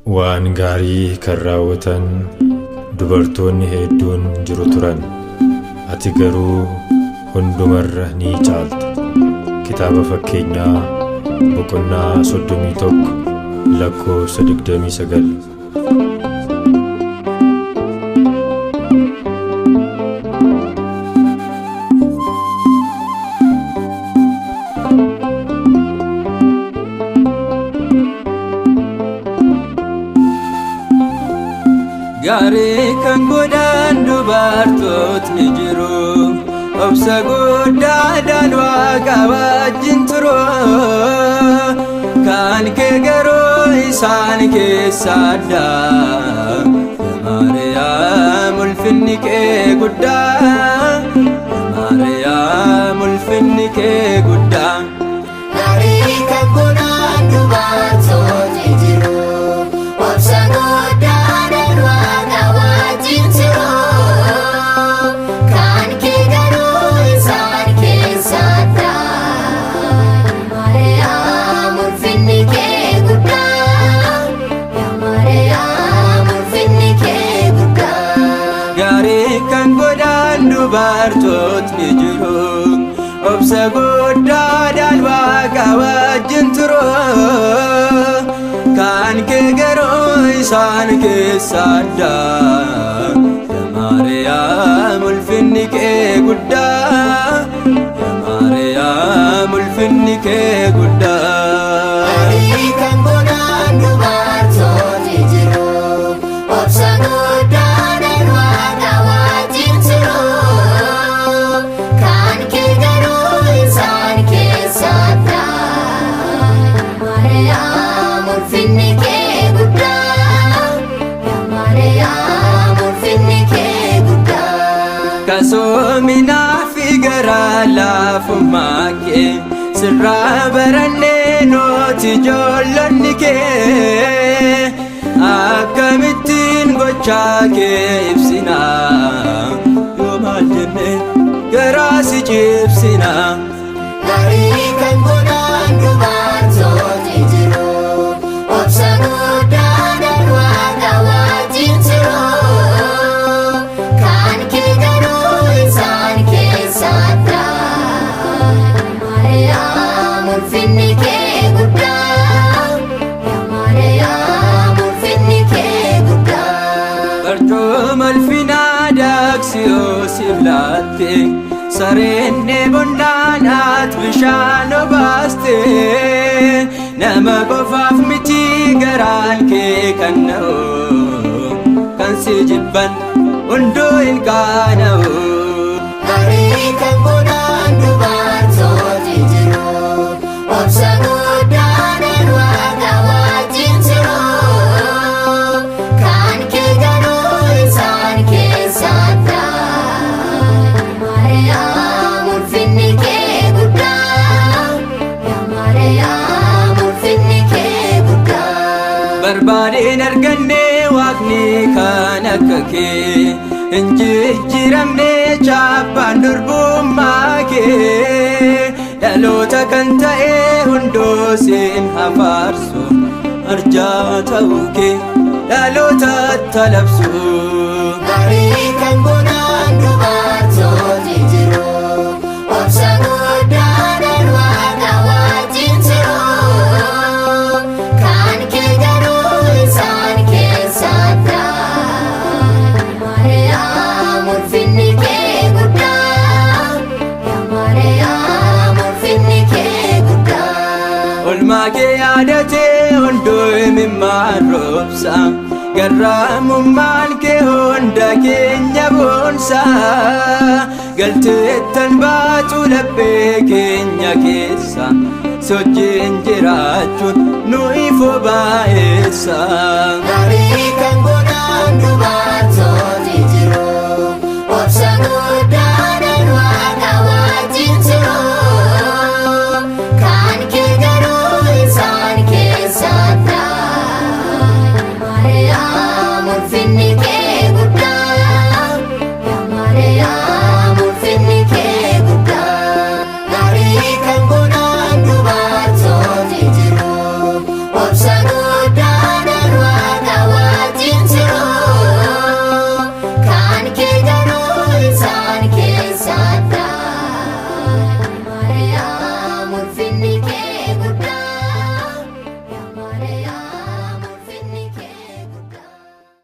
Waan gaarii kan raawwatan dubartoonni hedduun jiru turan. Ati garuu hundumarra ni caalta. Kitaaba Fakkeenyaa boqonnaa 31 lakkoofsa 29. Gaarii kan godhan dubartootni jiru. Obsa guddaadhaan Waaqa wajjin turu. Kan kee garuu isaan keessa adda. Maariyaam ulfinni kee guddaa. Maariyaam ulfinni kee guddaa. Gaarii kan godhan dubartootni jiru. Obsa guddaadhaan Waaqa wajjin turu. Kan kee garuu isaan keessa adda. Maariyaam ulfinni kee guddaa. Yaa Maariyaam ulfinni kee guddaa. Gaarii kan godhan dubartootni jiru. Obsa guddaadhaan Waaqa wajjin turu. Kan kee garuu isaan keessa adda. Yaa Maariyaam ulfinni kee guddaa. Yaa Maariyaam ulfinni kee guddaa. Gaarii kan godhan dubartootni jiru. Obsa guddaadhaan Waaqa wajjin turu. Kan kee garuu isaan keessa adda. Maariyaam ulfinni kee guddaa. Yaa Maariyaam ulfinni kee guddaa. Kasoominaa fi garaa laafummaa kee sirraa barannee nuti ijoollonni kee akkamittiin gochaa kee ibsina yoo maal jenne garaa si cibsina. Gaarii kan godhan dubartootni jiru. Obsa guddaadhaan Waaqa wajjin turu. Kan kee garuu isaan keessa adda. Maariyaam ulfinni kee guddaa. Yaa Maariyaam ulfinni kee guddaa. Barcuma ulfinaa daaksiyoo laatte sareen dheebonnaan haat bishaan obaaste nama qofaaf miti garaan kee kan na'u kan si jibban hunduu hin qaana'u. Gaarii kan godhan dubartootni jiru. Obsa guddaadhaan Waaqa wajjin turu. Kan kee garuu isaan keessa adda. Maariyaam ulfinni kee guddaa. Yaa Maariyaam ulfinni kee guddaa. Barbaadeen arganne waaqni kan akka kee hin jijjiiramne chaappaan durbummaa kee dhaloota kan ta'e hunduu siin hafaarsu arjaa ta'uu kee dhaloota talabsu. Gaarii kan godhan dubartootni jiru. Obsa guddaadhaan Waaqa wajjin turu. Kan kee garuu isaan keessa adda. Maariyaam ulfinni kee guddaa. Yaa Maariyaam ulfinni kee guddaa. Olmaa kee yaadatee hunduu imimmaan roobsa garraamummaan kee hunda keenya boonsa galteettan baatu laphee keenya keessa sochiin jiraachuun nu ifoo baay'eessa. Gaarii kan godhan dubartootni jiru. Obsa guddaadhaan Waaqa wajjin turu. Kan kee garuu isaan keessa adda. Maariyaam ulfinni